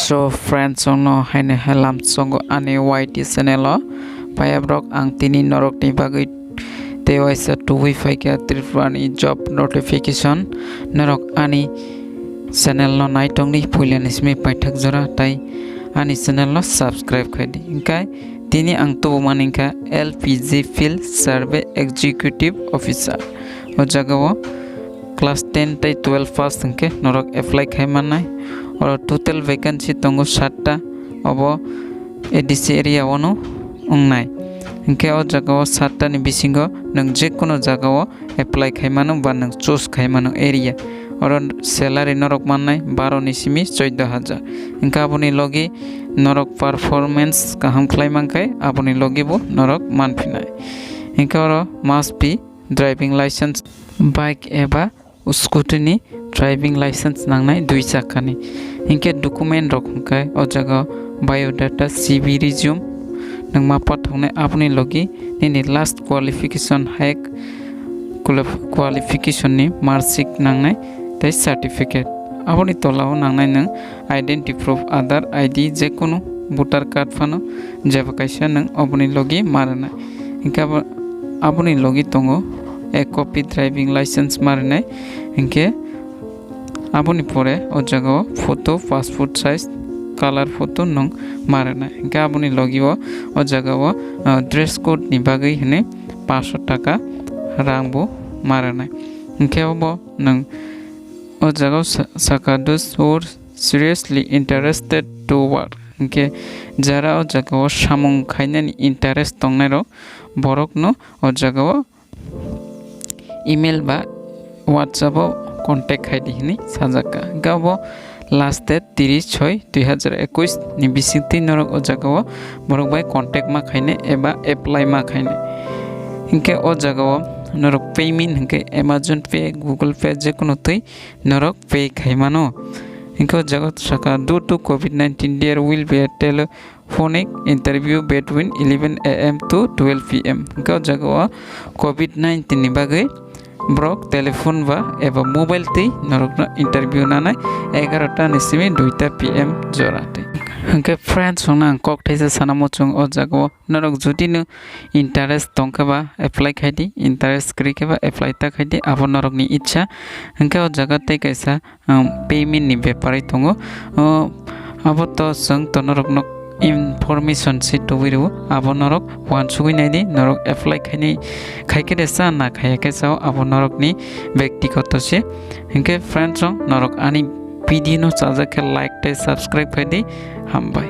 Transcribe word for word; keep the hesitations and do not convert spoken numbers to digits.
So friends, chwngno haino hai lamsongo ani Y T channel o. Paiyabrok, ang tini norokni bagwi tei waisa tubui phaikha Tripura ni job notification. Norok ani channel no naitongdi, puilani simi paithak jora, tai ani channel no subscribe khaidi. Hinkhe tini ang tubumani hinkha L P G Field Survey Executive Officer. O jagao class ten tei twelve pass hinkhe norok apply khai mannai. Oro total vacancy tongo satta, obo A D C area ono wngnai. Hinkhe o jagao satta ni bisingo nwng jekunu jagao apply khai mano ba nwng choose khai mano area. Oro salary norok mannai baro ni simi chwdw hajar. Hinkhe aboni logi norok performance kaham khlai mankhe aboni logi bo norok manphinai. Hinkhe oro must be driving license, bike eba scooty ni driving license nangnai dui chakani. Hinkhe document rok hinkhe o jaga biodata, C V, resume, nwng ma pathoknai aboni logi nini last qualification, high qualif-, qualification ni marksheet nangnai tei certificate. Aboni tolao nangnai nwng identity proof, Aadhaar, I D, jekunu voter card phano jeba kaisa nwng oboni logi ma rwnai. Hinkhe abo, aboni logi tongo a copy driving license ma rwnai. Hinkhe aboni pore o jagao photo, passport size, color photo nwng ma rwnai. Hinkhe aboni logi o, o jagao, ah, dress code ni bagwi hwnwi paanch sho taka rang bo ma rwnai. Hinkhe obo nwng o jagao sa-, saka, "Those who are seriously interested to work." Hinkhe jara o jagao samung khainani interest tongnairok borokno o jagao email ba WhatsApp o contact khaidi hinwi sajakha. Hinkhe obo last date tris soi dui hazar ekush ni bisingtwi norok o jagao borok bai contact ma khainai eba apply ma khainai. Hinkhe o jagao norok payment hinkhe Amazon Pay, Google Pay jekunu twi norok pay khai mano. Hinkhe o jaga saka, "Due to covid nineteen, there will be a telephonic interview between eleven A M to twelve P M." Hinkhe o jaga o covid nineteen ni bagwi borok telephone ba eba mobile twi norokno interview nanai egarota ni simi duita P M jora twi. Hinkhe friends, chwngno ang kok thaisa sana muchung o jaga o. Norok jodi no interest tongkhe ba apply khaidi, interest kwrwi khe ba apply ta khaidi, abo norokni ichha. Hinkhe o jaga tei kaisa, um, payment ni bepar tongo. O, abo to chwng to norokno information se tubui rwo, abo norok uansugui naidi, norok apply khainai, khaikhe de cha na khaiya khe cha, abo norokni byaktigoto se. Hinkhe friends rok, norok ani video no chajak khe like tei subscribe khaidi, hambai.